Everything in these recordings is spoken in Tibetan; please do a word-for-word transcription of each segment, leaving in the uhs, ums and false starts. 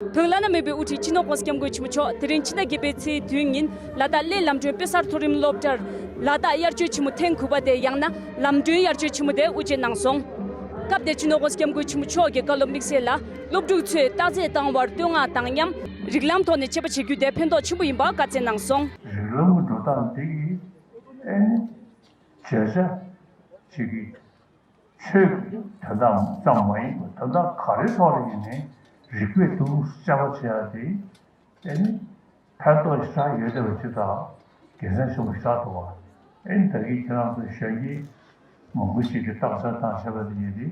བོད་བླ་ན་མེད་པའི་དབུ་ཁྲིད་སྤྱི་ནོར་༸གོང་ས་༸སྐྱབས་མགོན་ཆེན་པོ་མཆོག་དེ་རིང་ཕྱི་ཟླ་བརྒྱད་པའི་ཚེས་བདུན་ཉིན་ལ་དྭགས་གླེ་ལམ་སྒྲོན་དཔེ་གསར་མཐོ་རིམ་སློབ་གྲྭར་ལ་དྭགས་དབྱར་ཆོས་ཆེན་མོ་ཐེངས་དགུ་པ་དེ་ཡང་ན་ལམ་སྒྲོན་དབྱར་ཆོས་ཆེན་མོ་དེ་དབུ་འབྱེད་གནང་སོང་། སྐབས་དེར་སྤྱི་ནོར་༸གོང་ས་༸སྐྱབས་མགོན་ཆེན་པོ་མཆོག་གིས་བཀའ་སློབ་དམིགས་བསལ་ལ་སློབ་ཕྲུག་ཚོས་རྟགས་རྩལ་བཏང་བར་བསྟོད་བསྔགས་དང་མཉམ་རིགས་ལམ་ཐོག་ནས་དཔྱད་པ་བྱེད་རྒྱུ་དེ་ཕན་ཐོགས་ཆེན་པོ་ཡིན་པ་བཀའ་སྩལ་གནང་སོང་། རིགས་ལམ་གྱི་འགྲོ་སྟངས་འདི་ཡིས་ཨེ་ནི་བརྗོད་བྱ་ཅིག་གི་ཆོས་ཀྱི་དོན་དག་ཙམ་མ་ཡིན་པར་དོན་དག་ག་རེ་ཐོག་ལ་ཡིན་ནའི་རིགས་པས་ཏུ་དཔྱད་པ་བྱེད་ཡ་དེ་ཨེ་ནི་ཕན་ཐོགས་ཞེ་དྲག་ཡོད་བསྡད་པ་ཅིག་དང་དགེ་མཚན་ཆེན་པོ་ཞེ་དྲག་འདུག་བ། ཨེ་ནི་ད་གིན་ཁྱེད་རང་ཚོ་གཞོན་སྐྱེས་མང་པོ་ཞིག་གིས་རྟགས་གསལ་བཏང་བྱས་པ་དེ་ཡིན་ཏེ་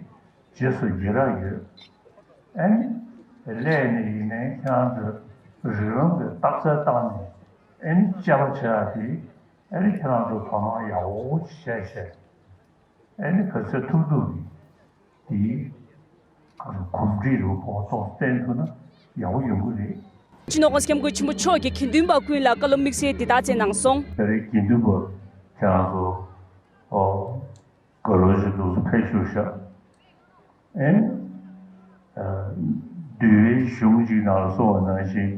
རྗེས་སུ་ཡི་རང་ཡོད། ཨེ་ནི་སླད་ནས་ཡིན་ནའི་ཁྱེད་རང་ཚོས་རིགས་ལམ་གྱི་རྟགས་གསལ་བཏང་ནས་ཨེ་ནི་དཔྱད་པ་བྱེད་ཡ་དེ་ཨེ་ནི་ཁྱེད་རང་ཚོ་དོ་སྣང་ཡག་པོ་བྱས་བྱས། ཨེ་ནི་ག་ཚོད་ཐུབ་ཐུབ་ཀྱིས་དེའི་གོམས་འདྲིས་རུ་ཕོག་ཐོག་བསྟན་ཐུབ་ན་ཡག་པོ་ཡོང་གི་རེད། སྤྱི་ནོར་༸གོང་ས་༸སྐྱབས་མགོན་ཆེན་པོ་མཆོག་གིས་དགེ་འདུན་པ་ཀུན་ལ་བཀའ་སློབ་དམིགས་བསལ་འདི་ལྟར་སྩལ་གནང་སོང་། ད་རེས་དགེ་འདུན་པ་ཁྱེད་རང་ཚོ་ཨོ་དགའ་ལོ་ཞིག་འདུག་ཕེབས་བཞུགས་ཤག་ཨེ་ནི་འདུལ་བའི་གཞུང་གཅིག་ནང་ལ་གསུངས་པ་ནང་བཞིན་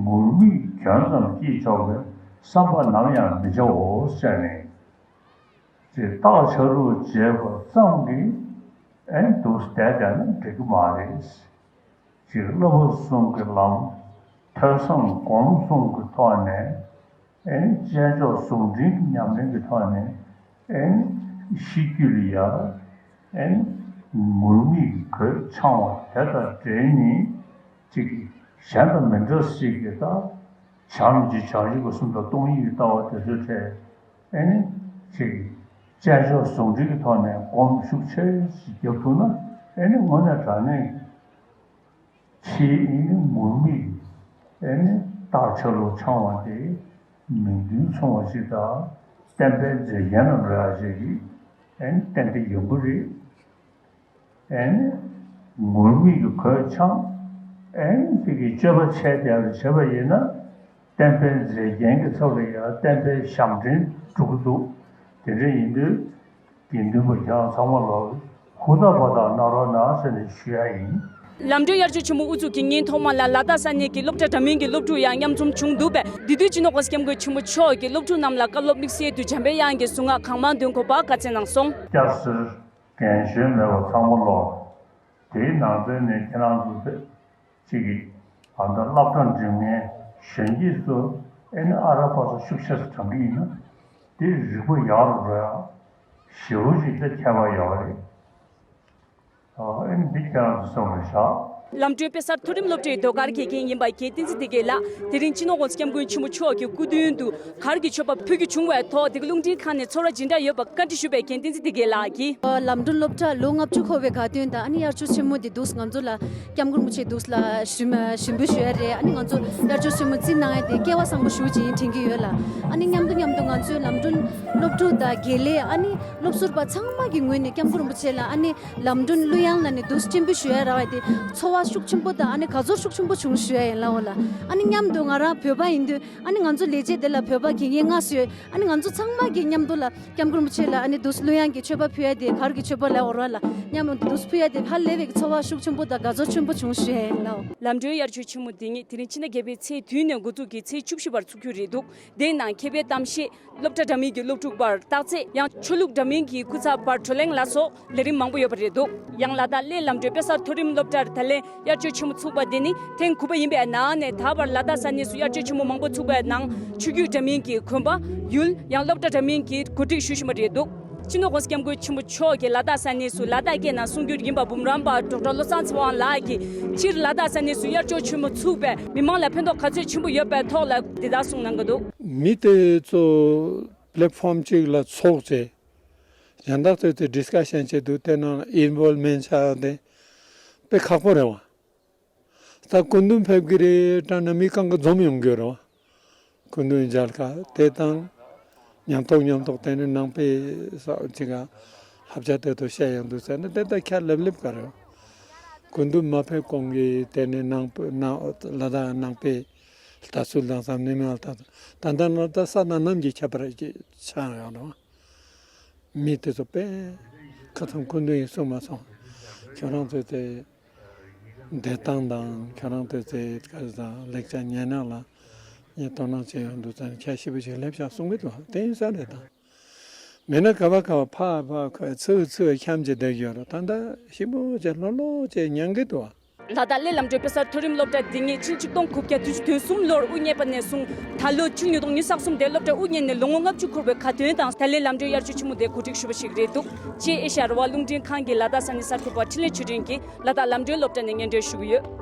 ངུར་སྨྲིག་གྱོན་ཙམ་སྐྱེས་ཆོག་པའི་བསམ་པ་ནམ་ཡང་མི་བྱའོ་ཟེར་ནས། ཅེས་རྟགས་ཆ་ལུགས་བྱས་པ་ཙམ་གྱིས་ཨེ་འདུག་བསྡད་བསྡད་ན་འགྲིག་གི་མ་རེད། ཅེས་བསླབ་པ་གསུམ་གྱི་ལམ་ཐོས་བསམ་སྒོམ་གསུམ་གྱི་ཐོག་ནས་ཨེ་དཔྱད་འཇོག་ཟུང་འབྲེལ་གྱི་ཉམས་ལེན་གྱི་ཐོག་ནས་ཨེ་ཤེས་རྒྱུད་ལ་ཡ་ཨེ་ངུར་སྨྲིག་གོས་འཆང་བ་དེ་དང་འབྲེལ་ནས་ཅིག་གཞན་དང་མི་འདྲ་སྲིད་ཀྱི་ད། བྱམས་ཀྱི་བྱང་ཆུབ་ཀྱི་གསུང་དང་སྟོང་ཉིད་ཀྱི་ལྟ་བ་དེ་ཚོའི་གྲས་ཨེ་ནི་ཅིག་དཔྱད་འཇོག་ཟུང་འབྲེལ་གྱི་ཐོག་ནས་སྒོམ་ཤུགས་ཆེ་ཞིག་རྒྱབ་ཐུབ་ན་ཨེ་ནི་དངོས་གནས་དྲང་གནས་ཕྱིའི་ཨེ་ནི་ངུར་སྨྲིག་ཨེ་ནི་རྟགས་ཆ་ལུགས་འཆང་བ་དེ་མིང་དོན་མཚུངས་པ་ཞིག་དང་བསྟན་པའི་མཛེས་རྒྱན་ལ་འགྲོ་ཡག་ཞིག་གི་ཨེ་ནི་གཏན་འཁེལ་ཡོང་གི་རེད། ཨེ་ནི་ངུར་སྨྲིག་གི་གོས་འཆང་། ཨེ་ནི་དེ་གི་སྤྱོད་པ་འཆལ་དེ་ལ་བྱེད་པ་ཡིན་ན་བསྟན་པའི་མཛེས་རྒྱན་གྱི་ཚབ་ལ་ཡང་བསྟན་པའི་ཞབས་འདྲེན་འགྲོ་གི་འདུག་དེ་འདྲ་ཡིན་དུས་དགེ་འདུན་པ་ཁྱེད་རང་ཚང་མ་ལ་ཧུར་ཐག་པ་དང་གནང་རོགས་གནང་ཟེར་ནས་ཞུ་ཡ་ཡིན། ལམ་སྒྲོན་དབྱར་ཆོས་ཆེན་མོ་དབུ་འཛུགས་ཀྱིས་ཉིན་ཐོག་མ་ལ་ལ་དྭགས་ས་གནས་ཀྱི་སློབ་གྲྭ་འདྲ་མིན་གྱི་སློབ་ཕྲུག་ཡང་མཉམ་འཛོམས་བྱུང་འདུག་པས། འདི་དུས་སྤྱི་ནོར་༸གོང་ས་༸སྐྱབས་མགོན་ཆེན་པོ་མཆོག་གིས་སློབ་ཕྲུག་རྣམས་ལ་བཀའ་སློབ་དམིགས་བསལ་དུ་འཇམ་པའི་དབྱངས་ཀྱི་གཟུངས་སྔགས་གང་མང་འདོན་དགོས་པ་བཀའ་སྩལ་གནང་སོང་། སྐྱ་སེར། རྒན་གཞོན་མེད་པར་ཚང་མ་ལོག་དེའི་ནང་ཚན་ནས་ཁྱེད་རང་ཚོ་ཕེབས་གཅིག་གིས་ཨ་མདའ་སློབ་གྲྭ་འགྲིམ་མཁན་གཞོན་སྐྱེས་ཚོ་ཨེ་ནི་ཨ་ར་པ་ཚོ་ཤུགས་ཆེ་ཙམ་དྲངས་གི་ཡིན་ན་དེ་རིག་པ་ཡག་རུ་འགྲོ་ཡག་ཞེ་པོ་ཅིག་དེ་ཁྱད་པར་ཡོད་རེད། ཨ་ཨེ་ནི་འདི་ཁྱེད་རང་ཚོ་སེམས་ལ་བཞག་ལམ་སྒྲོན་དཔེ་གསར་མཐོ་རིམ་སློབ་གྲྭའི་ཟློས་གར་དགེ་རྒན་ཡིན་པ་རྒན་བསྟན་འཛིན་བདེ་དགེ་ལགས་དེ་རིང་སྤྱི་ནོར་༸གོང་ས་༸སྐྱབས་མགོན་ཆེན་པོ་མཆོག་གི་སྐུ་མདུན་དུ་གར་གྱི་མཆོད་པ་ཕུལ་རྒྱུ་བྱུང་བའི་ཐོག་དེ་ག་རླུང་འཕྲིན་ཁང་ནས་ཚོར་བ་ཇི་འདྲ་ཡོད་པ་བཀའ་འདྲི་ཞུས་པའི་རྒན་བསྟན་འཛིན་བདེ་དགེ་ལགས་ཀྱིས། ལམ་སྒྲོན་སློབ་གྲྭ་ལོ་ལྔ་བཅུ་འཁོར་བའི་དགའ་སྟོན་དང་ཨ་ནི་དབྱར་ཆོས་ཆེན་མོ་འདི་འདུག་ང་ཚོ་ལ་སྐྱབས་མགོན་རིན་པོ་ཆེ་འདུག་ལ་ཞུ་མ་ཞུ་འབུལ་ཞུ་ཡ་རེད། ཨ་ནི་ང་ཚོ་དབྱར་ཆོས་ཆེན་མོ་རྩིས་གནང་ཡ་དེ་སྐལ་བ་བཟང་པོ་ཞེ་པོ་ཅིག་ཡིན་དྲན་གྱི་ཡོད་ལ། ཨ་ནི་མཉམ་དུ་མཉམ་དུ་ང་ཚོའི་ལམ་སྒྲོན་སློབ་ཕྲུག་དང་དགེ་ལས་ཨ་ནི་སློབ་ཟུར་པ་ཚང་མ་གི་ངོས་ནས་སྐྱབས་མགོན་རིན་པོ་ཆེ་ལ་ཨ་ནི་ལམ་སྒྲོན་གླུ་དབྱངས་ལ་ནི་འདུག་སེ་སྤྲིན་འབུལ་ཞུ་ཡ་རག་པ་དེ་ཚོར་བ་ཤུགས་ཆེན་པོ་དང་ཨ་ནི་དགའ་ཚོར་ཤུགས་ཆེན་པོ་བྱུང་ཞུ་ཡ་ཡིན་ལ་འོ་ལ། ཨ་ནི་མཉམ་དུ་ང་རང་བོད་པ་ཡིན་དུས་ཨ་ནི་ང་ཚོ་ལས་བྱེད་དེ་ལ་བོད་པ་དགེ་རྒན་ལྔ་བཟོས། ཨ་ནི་ང་ཚོ་ཚང་མ་གི་མཉམ་དུ་ལ་སྐྱབས་མགོན་རིན་པོ་ཆེ་ལ་ཨ་ནི་འདུག་སེ་གླུ་དབྱངས་ཀྱི་མཆོད་པ་ཕུལ་ཡ་དེ་གར་གྱི་མཆོད་པ་ལ་འོ་ར་ལ་མཉམ་དུ་འདུག་སེ་ཕུལ་ཡ་དེ་ཧ་ལས་པའི་ཚོར་བ་ཤུགས་ཆེན་པོ་དང་དགའ་ཚོར་ཆེན་པོ་བྱུང་ཞུ་ཡ་ཡིན་ལ། ལམ་སྒྲོན་དབྱར་ཆོས་ཆེན་མོ་འདི་ཉིད་དེ་རིང་ཕྱི་ཟླ་བརྒྱད་པའི་ཚེས་བདུན་ནས་འགོ་འཛུགས་ཀྱིས་ཚེས་བཅུ་བཞི་བར་ཚུགས་རྒྱུ་རེད་འདུག་དེའི་ནང་མཁས་པའི་གཏམ་བཤད། སློབ་གྲྭ་འདྲ་མིན་གྱི་སློབ་ཕྲུག་བར་རྟགས་རྩལ། ཡང་ཆོས་ལུགས་འདྲ་མིན་གྱི་སྐུ་ཚབ་བར་བགྲོ་གླེང་ལ་སོགས་ལས་རིམ་མང་པོ་ཡོད་པ་རེད་འདུག་ཡང་ལ་དྭགས་གླེ་ལམ་སྒྲོན་དཔེ་གསར་མཐོ་རིམ་སློབ་གྲྭར་ད་ལན་དབྱར་ཆོས་ཆེན་མོ་ཚུགས་པ་དེ་ནི་ཐེངས་དགུ་པ་ཡིན་པའི་ནང་ནས་ད་བར་ལ་དྭགས་ས་གནས་སུ་དབྱར་ཆོས་ཆེན་མོ་མང་པོ་ཚུགས་པའི་ནང་ཆོས་བརྒྱུད་འདྲ་མིན་གྱི་དགོན་པ། ཡུལ། ཡང་སློབ་གྲྭ་འདྲ་མིན་གྱིས་གོ་སྒྲིག་ཞུ་བཞིན་པ་རེད་འདུག་སྤྱི་ནོར་༸གོང་ས་༸སྐྱབས་མགོན་ཆེན་པོ་མཆོག་གིས་ལ་དྭགས་ས་གནས་སུ་ལ་དྭགས་སྐད་ནང་གསུང་སྒྱུར་ཡིན་པ་འབུམ་རམས་པ་ཌོག་ཊར་བློ་བཟང་ཚེ་དབང་ལགས་ཀྱིས་སྤྱིར་ལ་དྭགས་ས་གནས་སུ་དབྱར་ཆོས་ཆེན་མོ་ཚུགས་པས་མི་མང་ལ་ཕན་ཐོགས་ག་ཚོད་ཆེན་པོ་ཡོད་པའི་ཐོག་ལ་འདི་ལྟར་གསུངས་གནང་གི་འདུག་མི་དེ་ཚོ་པི་ལེཊ་ཕོམ་གཅིག་ལ་ཚོགས་བྱས། གཞན་དག་ཚོས་དེ་ཌིས་ཀ་ཤན་བྱེད་དུས་དེ་ནང་ཨིན་ཝོལ་མེན་ཊི་བྱ་ཡག་དེ་དཔེ་ཁག་པོ་རེད་བ། ད་སྐུ་མདུན་ཕེབས་ཀྱི་རེད་དྲ་ན་མི་གང་ག་འཛོམས་ཡོང་གི་རེད་བ། སྐུ་མདུན་མཇལ་ཁ་དེ་དང་། མཉམ་ཐོག་མཉམ་ཐོག་དེ་ནས་ནང་པའི་ས་ཅིག་ག་ལྷབ་བྱ་དེ་ཚོ་བཤད་ཡོང་དུས་ཟེར་ན་དེ་ད་ཁྱ་ལེབ་ལེབ་ག་རེད་བ། སྐུ་མདུན་མ་ཕེབས་གོང་གི་དེ་ནས་ནང་པ་ནང་ལ་དྭགས་ནང་པའི་ལྟ་ཚུལ་དང་བསམ་ནས་མེད་ལ་ད་ད་ལྟ་ན་ད་ས་དང་གནམ་གྱི་ཁྱད་པར་ཅིག་ཆགས་ཡོང་རེད་བ། མི་དེ་ཚོ་དཔེ་ཁ་ཚང་སྐུ་མདུན་ཡིན་གསུང་མ་སོང་། ཁྱོད་རང་ཚོས་དེ་ བསྡད་སྟངས་དང་ཁྱོད་རང་དེ་ཚེ་ག་རེ་དང་ལེགས་ཆ་ཉན་ན་ལ་ངས་དོ་སྣང་བྱས་ཡོང་འདུག་ཙང་ཁྱེད་ཞིབ་པོ་ཞིག་སླེབས་ཤག་གསུང་གི་འདུག་དེ་ཡིན་ས་རེད་ད། མིན་ན་ག་བ་ག་བ་ཕ་ཕ་ཁོས་ཚུ་ཚུ་འཁྱམ་གྱི་བསྡད་ཡོད་རེད། ད་ལྟ་ཞིབ་པོ་བྱས་ལྷོད་ལྷོད་བྱས་ཉན་གི་འདུག་ལ་དྭགས་གླེ་ལམ་འགྲོའི་དཔེ་གསར་མཐོ་རིམ་སློབ་གྲྭ་འདི་ཉིད་ཕྱི་ལོ་ཆིག་སྟོང་དགུ་བརྒྱ་བདུན་ཅུ་དོན་གསུམ་ལོར་དབུ་བརྙེས་པ་ནས་བཟུང་ད་ལོ་ཕྱི་ལོ་ཉིས་སྟོང་ཉི་ཤུ་རྩ་གསུམ་དེ་སློབ་གྲྭ་དབུ་བརྙེས་ནས་ལོ་ངོ་ལྔ་བཅུ་འཁོར་བའི་ཁ་ཏོན་དང་ད་ལན་ལམ་འགྲོའི་དབྱར་ཆོས་ཆེན་མོ་དེ་གོ་སྒྲིག་ཞུས་པ་ཞིག་རེད་འདུག་ཅེས་ཨེ་ཤ་ཡ་རང་དབང་རླུང་འཕྲིན་ཁང་གི་ལ་དྭགས་ས་གནས་གསར་འགོད་པ་འཕྲིན་ལས་ཆོས་སྒྲོན་གྱིས་ལ་དྭགས་ལམ་འགྲོའི་སློབ་གྲྭ་ནས་སྙན་སྒྲོན་ཞུ་གི་ཡོད།